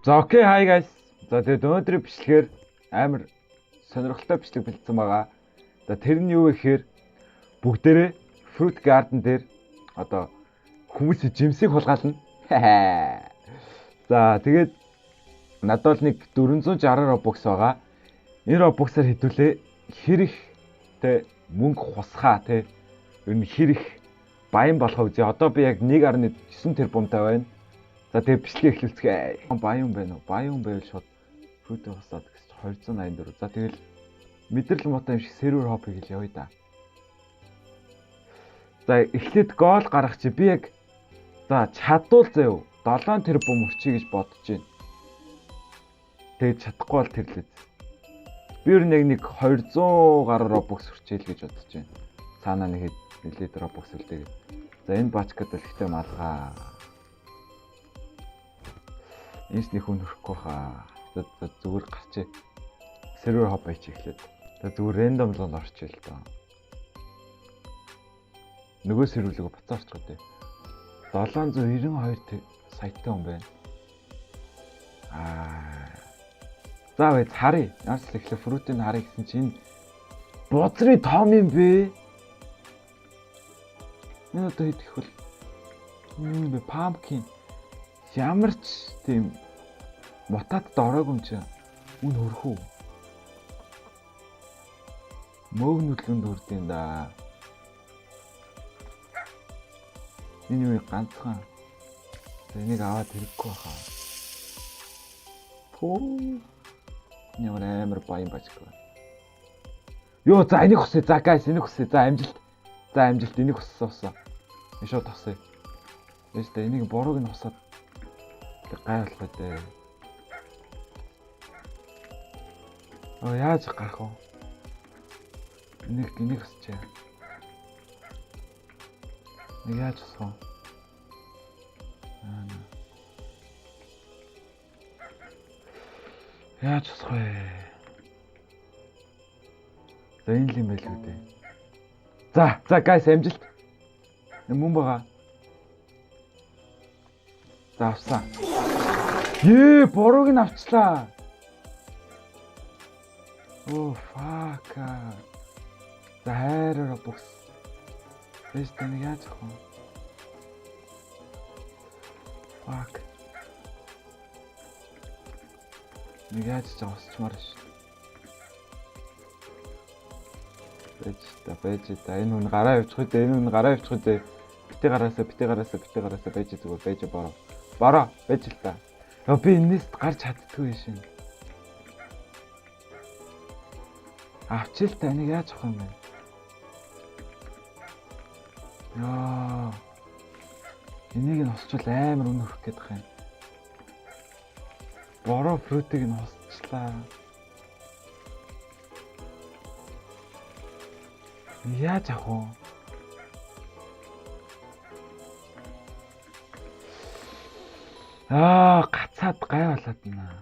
За okay, hi guys. За тэгээд өнөөдрийн бичлэгээр амар сонирхолтой бичлэг бэлдсэн байгаа. За тэр нь юу вэ гэхээр бүгдээрээ Fruit Garden дээр одоо хүмүүсийн жимсийг хулгайлна. За тэгээд надад бол нэг 460 Robux байгаа. Энэ Robux-аар хэдүүлээ хэр их тэ мөнгө хусхаа тэ ер нь хэр их баян болох вэ? Одоо би яг 1.9 тэрбумтай байна. За тэгээ бичлэгээ эхлүүлцгээе. Баян байна уу? Баян байвал шууд fruit хусаад гэсэн чинь 284. За тэгэл мэдрэл муутай юм шиг server hop хийгээл явъя да. За эхлээд гол гаргах чи би яг за чадвал заяа 7 тэрбум өрчий гэж бодож байна. Тэгээд чадахгүй бол тэрлээ. Би ер нь яг нэг 200 гаруй Robux өрчээл гэж бодож байна. Цаанаа нэг нэлээд Robux үлдээгээд. За энэ бачкад бол ихтэй малгай. Энэс нэг хүн хөрөхгүй хаа. За зүгээр гарчээ. Server hop хийж эхлээд. За зүгээр random л орчих л доо. Нөгөө серверлэгөө буцаа орчих үү. 792 саятай хүн байна. Аа. За бай харъя. Ямар ч л эхлээ fruit-ийг харъя гэсэн чинь бузрын том юм бэ? Энэ одоо хэд их вэ? Юм бэ? Pumpkin. Ямар ч тийм мутатд ороогүй юм чи. Үн хөрөх үү? Мөөгнөдлөнд хүрдэм да. Энэ юу ганцхан. Энийг аваад хэрэггүй хаа. Пүү. Ямар амар баян бажгүй. Йоо за энийг хусъя. За guys энийг хусъя. За амжилт. За амжилт энийг хуссан хуссан. Энэ шууд хусъя. Ээжтэй энийг бурууг нь хусаад гай болох үү. Оо яаж гарах вэ? Энийг хусчээ. Нэг яаж хусах вэ? Яаж хусах вэ? За энэ л юм байл үү дээ. За, за guys амжилт. Мөн байгаа. За авсан. Ее, бурууг нь авчлаа. Оо, fuck. За хайраа Robux. Эс тань яаж авах вэ? Fuck. Нэг яаж ч авсчмаар ш. Байж та, байж та. Энэ хүн гараа явчих үү? Энэ хүн гараа явчих үү? Бити гараасаа, бити гараасаа, бити гараасаа байж зүгээр байж бороо. Бороо, байж л та. Йоо би энэс гарч чаддгүй шин. Авчил та энийг яаж авах юм бэ? Йоо. Энийг нь хосчвол амар үнэ хөрөх гээд байх юм. Бороо фрутыг нь хосчлаа. Яаж авах вэ? Аа, гацаад гай болоод байна.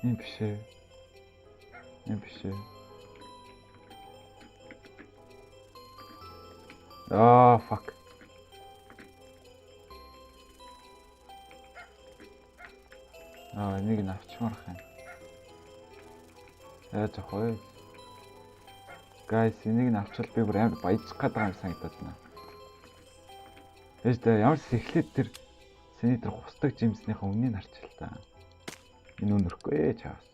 Ийм биш ээ. Ийм биш ээ. Аа, fuck. Аа, энийг нь авчмаар хань. Яаж авах вэ? Guys, энийг нь авчвал би бүр амар баяжих гээд байгаа юм санагдаад байна. Ээж дээ ямар ч эхлээд тэр сэний тэр хусдаг жимснийхээ үннийг харчих л та. Энэ үнэрхгүй чаавас.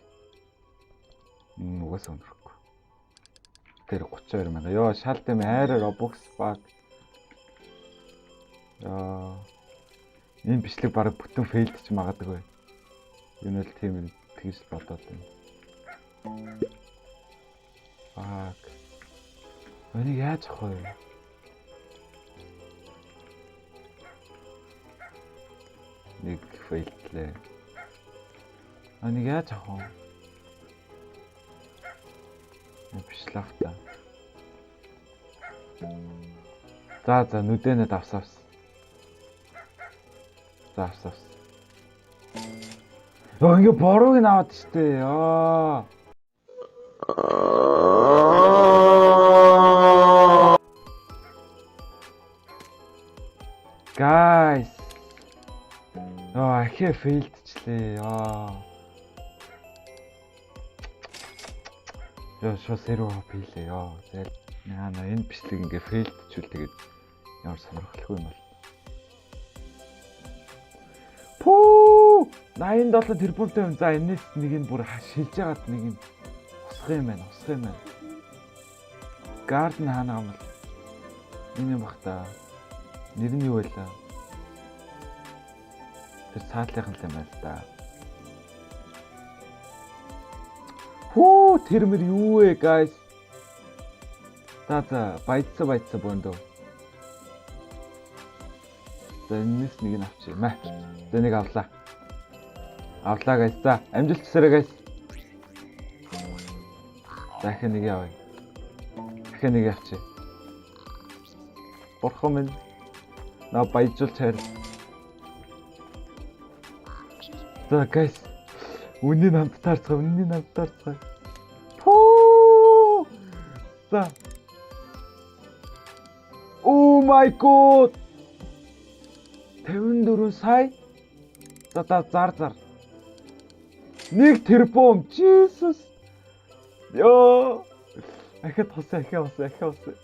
Энэ угаасаа үнэрхгүй. Тэр 32 мянга. Йоо, шал дэм хайраа Robux баг. Йоо. Энэ бичлэг баг бүтэн фейлд ч магадгүй. Энэ бол тийм тэгж л бодоод байна. Fuck. Энийг яаж авах вэ? Нэг фейлдлээ. Энийг яаж авах вэ? Биш л ах та. За за нүдэнэд авсаа авс. За авсаа авс. Йоо ингээ бурууг нь аваад штэ. Йоо. Guys. Йоо, ахи Ахиа fail дчлээ. Яа. Яа, шо сервер hop хийлээ. Яа. Зайл. Яа, на энэ бичлэг ингээ fail дчүүл тэгээд ямар сонирхолтой юм бол. Пүү! 87 тэрбумтай юм. За энэс нэг нь бүр шилж ягаад нэг нь хусах юм байна, хусах юм байна. Garden хаана юм бол? Энэ юм бах та. Нэр нь юу байлаа? Тэр цаатлынхан л юм байна л да. Хүү, тэр мэр юу вэ, guys? За, баяцсан баяцсан бөөндөө. За энэс нэг нь авчи. Мэ. За нэг авлаа. Авлаа guys. За амжилт хүсээрэй guys. За ахин нэг явъя. Ахин нэг авчи. Бурхан минь. На баяжуулж хайр. За guys. Үннийг хамттаарцгаа, үннийг хамттаарцгаа. Пүү! За. Oh my god. 54 сая. За за зар зар. 1 тэрбум. Jesus. Йоо. Ахад хусаа, ахаа хусаа, ахаа хусаа.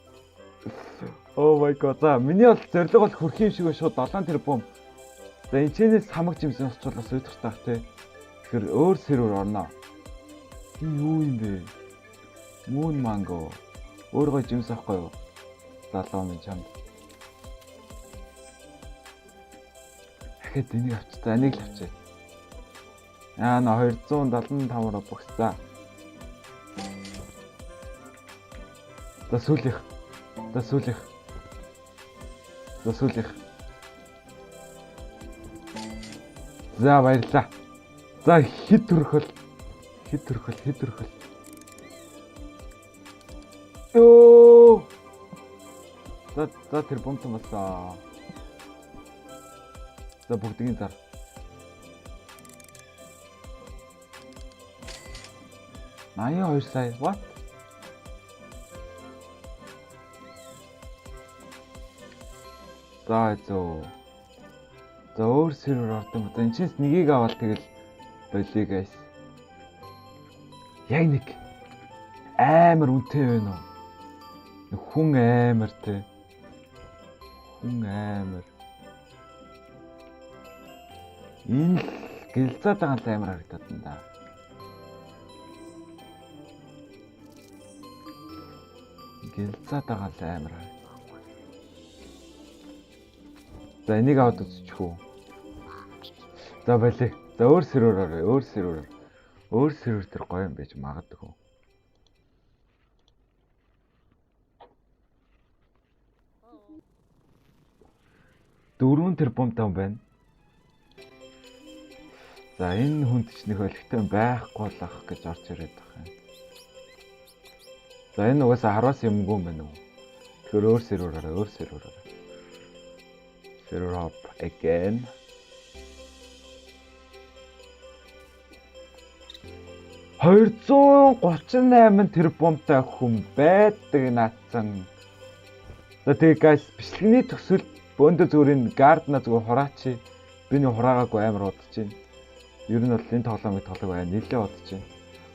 Oh my god. За миний бол зорилго бол хөрх юм шиг байна шууд 7 тэрбум. За энэ чэнэс хамаг жимсэн усчвал бас уйдгартай бах те. Тэгэхээр өөр сервер орно. Энэ юу юм бэ? Moon mango. Өөр гой жимс авахгүй юу? Залуу минь чамд. Дахиад энийг авч за энийг л авчээ. Аа на 275 Robux за. За сүүлийнх. За сүүлийнх. За сүүлийнх. За баярлаа. За хэд төрхөл. Хэд төрхөл, хэд төрхөл. Йоо. За за тэр бомтон болсон. За бүгдийн зар. 82 сая. What? За зөө. За өөр сервер ордог юм. За энэ чинс нэгийг аваад тэгэл болиё guys. Яг нэг амар үнэтэй байна уу? Хүн амар те. Хүн амар. Энэ л гэлзаад байгаа л амар харагдаад байна да. Гэлзаад байгаа л амар харагдав. За энийг аваад үзчих үү. За болиё. За өөр сервер орё, өөр сервер. Өөр сервер дээр гоё юм байж магадгүй. Дөрвөн тэрбумтай хүн байна. За энэ хүнд ч нэг өлегтэй байхгүй л ах гэж орж ирээд байгаа юм. За энэ угаасаа хараас юмгүй юм байна уу? Тэгэхээр өөр сервер орё, өөр сервер орё. Server hop again. 238 тэрбумтай хүн байдаг наацсан. За тэгээ guys бичлэгний төсөл бөөндө зүгээр энэ garden-а зүгээр хураачи. Би нэг хураагаагүй амар удаж байна. Ер нь бол энэ тоглоомыг тоглог бай нэлээд удаж байна.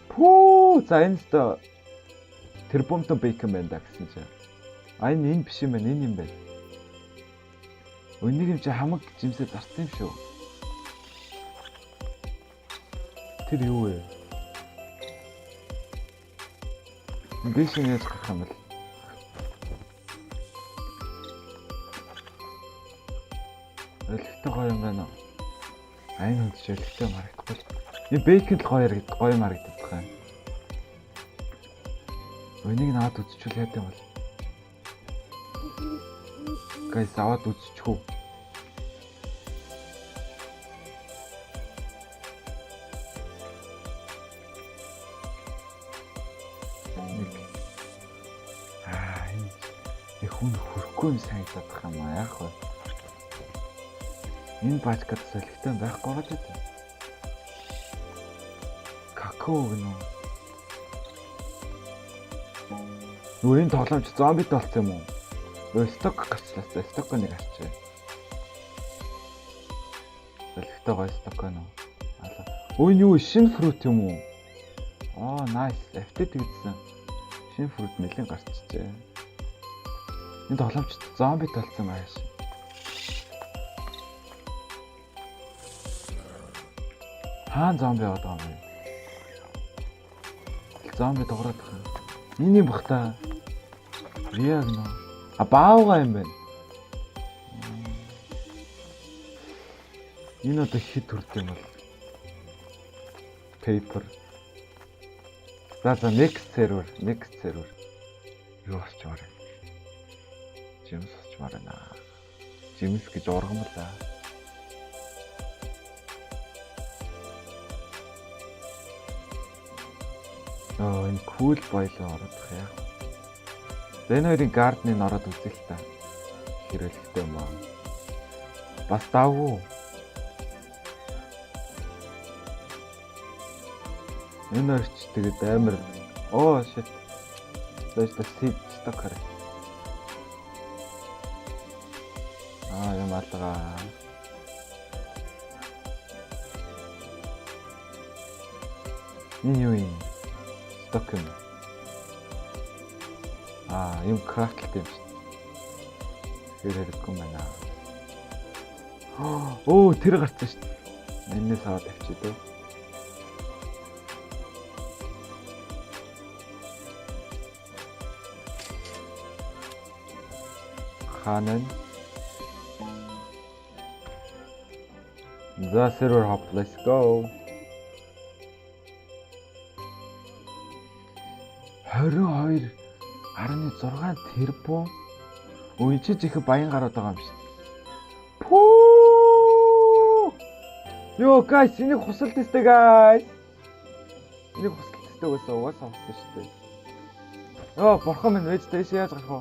Пүү за энэ өстө тэрбумтай bacon байна да гэсэн чинь. А энэ биш юм байна, энэ юм байна. Өнийг юм чи хамаг жимсээ зарсан юм шүү. Тэр юу вэ? Дээш ингэж гарах юм бол. Өлегтэй гоё юм байна уу? Айн хүнд ч өлегтэй харагдахгүй. Энэ бейкон л гоё харагдах, гоё юм харагдах юм. Өнийг наваад үзчихвэл яа гэм бол. Guys аваад үзчих үү? Нэг энэ хүн хөрөхгүй юм санагдаад байгаа юм аа яах вэ? Энэ бажкад солигтой байхгүй байгаа ч үү? Какао гэнэ үү? Нүр энэ тоглоомч зомбид болсон юм уу? Өө сток гарчлаа. Сток нэг авчээ. Өлегтэй гоё stock байна уу? Алга. Өө энэ юу шинэ fruit юм уу? Аа, nice. Update хийсэн. Шинэ fruit нэлийн гарчжээ. Энэ тоглоомчд зомби толцсон байш. Хаан зомби яваад байгаа юм бэ? Зомби дуурайд байгаа юм. Энэ юм бах та. Риаг нөө. А баавга юм байна. Энэ одоо хэд хүрд юм бол? Paper. За next server, next server. Юу болчмаар байна? Жимс болчмаар байна. Жимс гэж ургамлаа. Оо энэ cool бойлоо ороод яах. За энэ хоёрын garden-ыг ороод үзье л та. Хэрэлхтэй юм аа. Бас давгүй. Энэ хоёр ч тэгээд амар оо shit. Зааш та seed stock хараа. Аа юм алгаа. Энэ юу юм? Stock юм. Аа, юм craft лт юм шүү. Тэр хэрэггүй юм байна. Оо, тэр гарсан шүү. Энээс аваад тавьчих дөө. Ханан. За server hop, let's go. 22.6 тэрбум. Өө энэ ч их баян гараад байгаа юм шиг. Пүү! Йоо guys, энийг хусалт өстэй guys. Энийг хусалт өстэй угаасаа угаасаа хуссан шүү дээ. Йоо, бурхан минь вэж дээш яаж гарах вэ?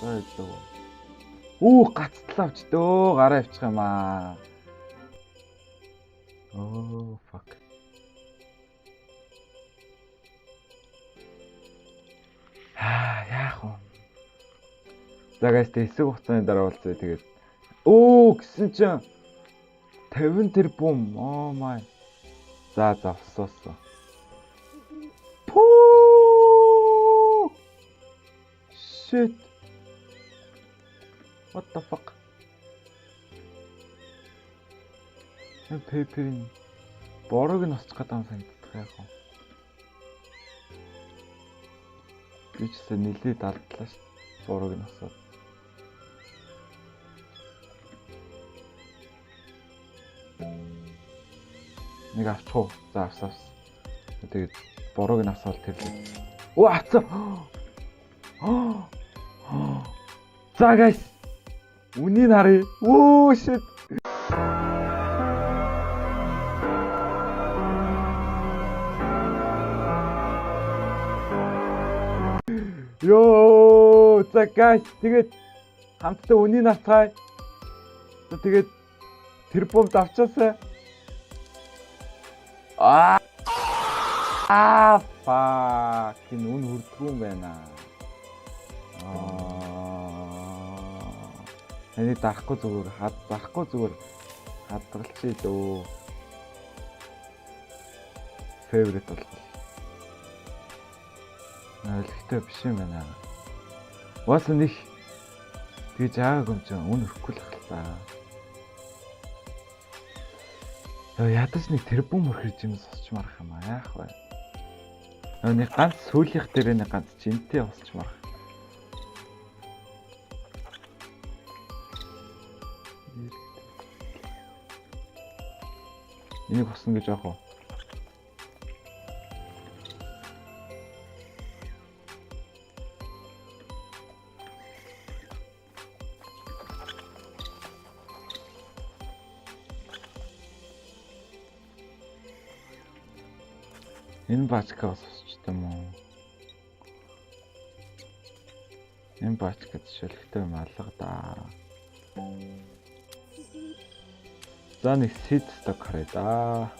За яадаг. Үү, гацтлаа авч дөө, гараа авчих юм аа. Oh fuck. Аа, яах вэ? За guys, хэсэг хугацааны дараа уулзъя. Тэгээд өө гэсэн чинь 50 тэрбум. Oh my. За за усуусан. Пүү! Shit. What the fuck? Энэ paper-ийн борог нь осчих гэдэг юм санагдах яах вэ? Би ч гэсэн нилээд алдлаа шүү. Борог нь осоод. Нэг авчих уу? За авсан. Тэгээд борог нь авсаал тэр л. Оо авцсан. За guys. Үнийг харъя. Оо shit. Йоо, за guys, тэгээд хамтдаа үнийг харцгаая. За тэгээд тэр бомб авчаасай. Аа, fuck, энэ үн хүрдгүй юм байна. Аа, энийг дарахгүй зүгээр хад, дарахгүй зүгээр хадгалчих дөө. Favorite болгол. Өлегтэй биш юм байна. Угаасаа нэг тэгж аагааг юм чинь үн өрөхгүй л ахalta. Ядаж нэг тэрбум өрхөж юм сонсч марах юм аа. Яах вэ? Нэг ганц сүүлийнх дээр нэг ганц жинтэй босч марах. Энийг босно гэж яах вэ? Энэ бачка бас өсчтэй юм уу? Энэ бачка жишээлхтэй юм алга да. За нэг seed stock харъя да.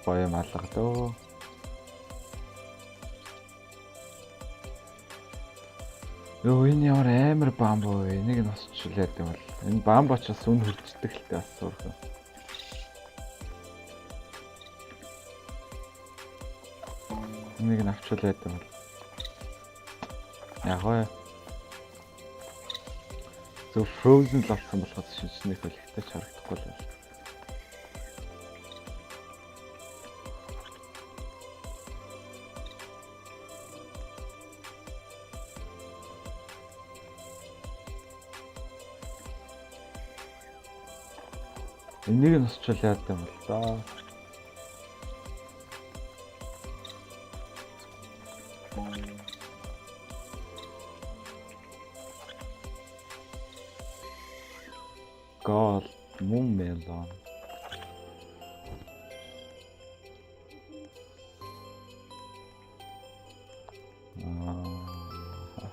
Гоё юм алга дөө. Йоо, энэ ямар амар бамбу вэ? Энийг нь босчлаа юм бол. Энэ бамбу ч бас үн хөрчдөг л дээ бас сурхан. Энийг нь авчуулаад юм бол. Яг вэ. Зөв frozen л болсон болохоос шинжнэх хөлөгтэй ч харагдахгүй л байна. Энийг нь усчвал яад юм бол доо. Gold moon melon.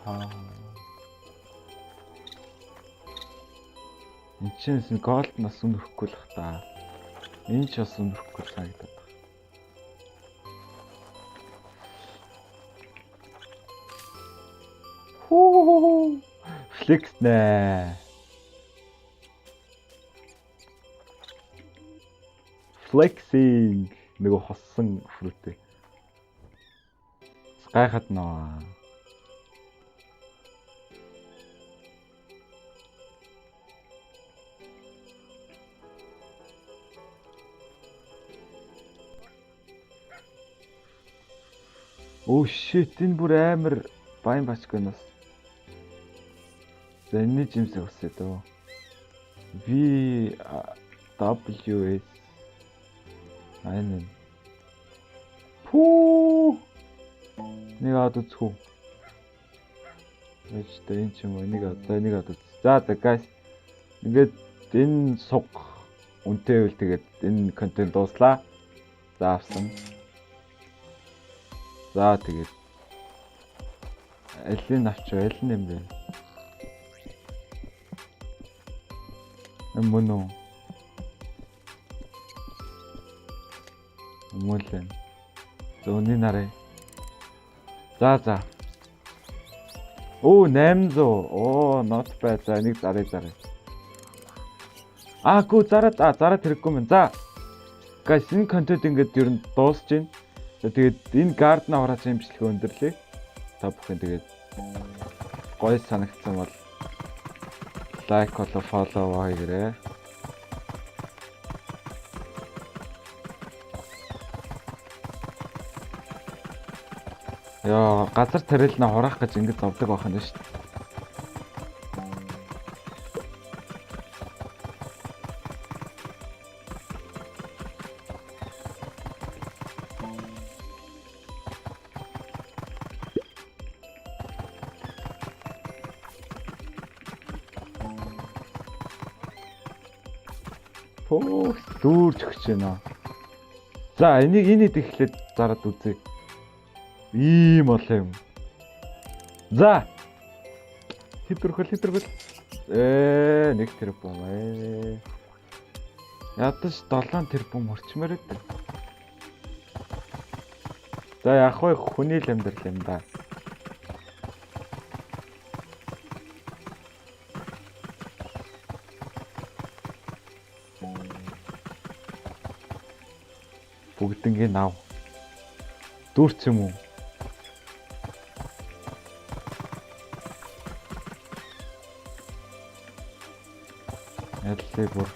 Аа. Энд чинь gold нас үнэрэхгүй л х та. Энэ ч бас үнэрэхгүй санагдаад байна. Хүү. Flex нэ. Flexing нөгөө хоссон fruit. Гайхаад нөө. Oh shit, энэ бүр амар баян бачгүй нас. За энэний жимсийг өсөө дөө. V W S N. Пүү. Нэг ад үзэх үү? Эжтэй энэ ч юм уу нэг ад. За нэг ад үз. За за guys. Ингээд энэ суг үнэтэй байвал тэгээд энэ контент дууслаа. За авсан. За тэгээд алийг авч аль нь юм бэ? Мөн үү? Мөн л юм. За үнийг нарыг. За за. Оо 800. Оо not bad. За энийг зарыг. Аа гүү зараад зараад хэрэггүй юм. За. Guys энэ контент ингээд ер нь дуусж байна. Тэгээд энэ garden аваад юм бичлэгээ өндөрлөе. Та бүхэн тэгээд гоё санагдсан бол лайк болоо follow хийгээрэй. Яа, газар тариална хураах гэж ингэж зовдөг байх нь шүү дээ. Пөөх дүүрч өгч байна. За энийг энэ хэд эхлээд зарад үзье. Ийм олон юм. За. Хитэрхэл. Нэг тэрбум. Ядаж 7 тэрбум хөрчмээр байдаг. За яг вэ хүний л амьдрал юм да. Бүгднгийн нав. Дүүрч юм уу? Яллаа бүр.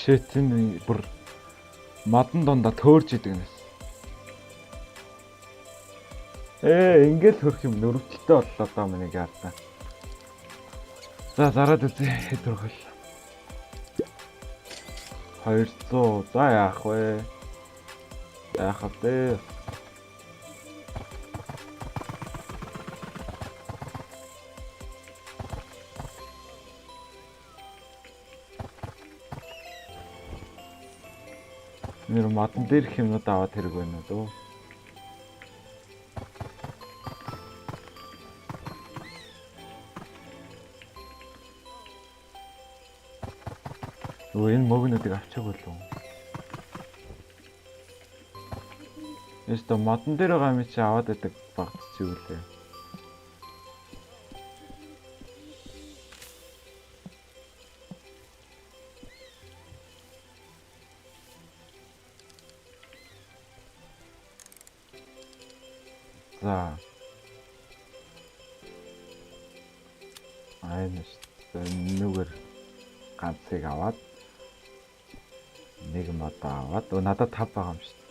Shit энэ бүр модон дундаа төөрж идэг нэс. Ингээл хөрх юм нөрөвдөлтөй боллоо даа миний гардаа. За зараад үзье хэд хөрхөл. 200. За яах вэ? Яах вэ? Нэр модон дээрх юмнууд аваад хэрэг байна уу? Өө энэ мөгнүүдийг авчаагүй болов уу? Эстэ модон дээр байгаа юм чи аваад байдаг багц чи юу лээ. За. Айн нүгэр ганцыг аваад нэг модоо аваад надад 5 байгаа юм шүү дээ.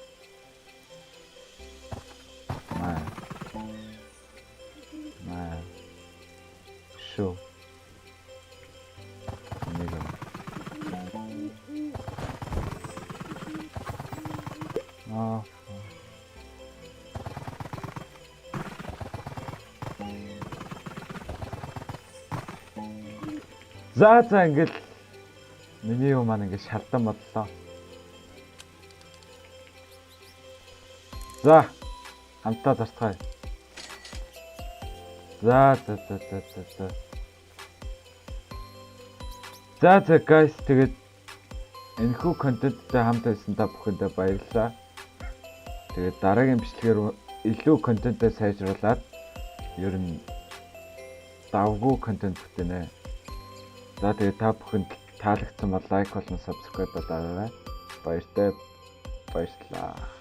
Маа. Шүү. Нэг юм. Аа. За за ингээл миний юм маань ингээд шалдан бодлоо. За хамтдаа зарцгаая. За за за за за за. За за guys, тэгээд энэхүү контенттай хамт байсан та бүхэндээ баярлалаа. Тэгээд дараагийн бичлэгээр илүү контентээ сайжруулад ер нь давгүй контент бүтэнэ. За тэгээд та бүхэнд таалагдсан бол лайк болон subscribe дараарай. Баяртай, баярлалаа.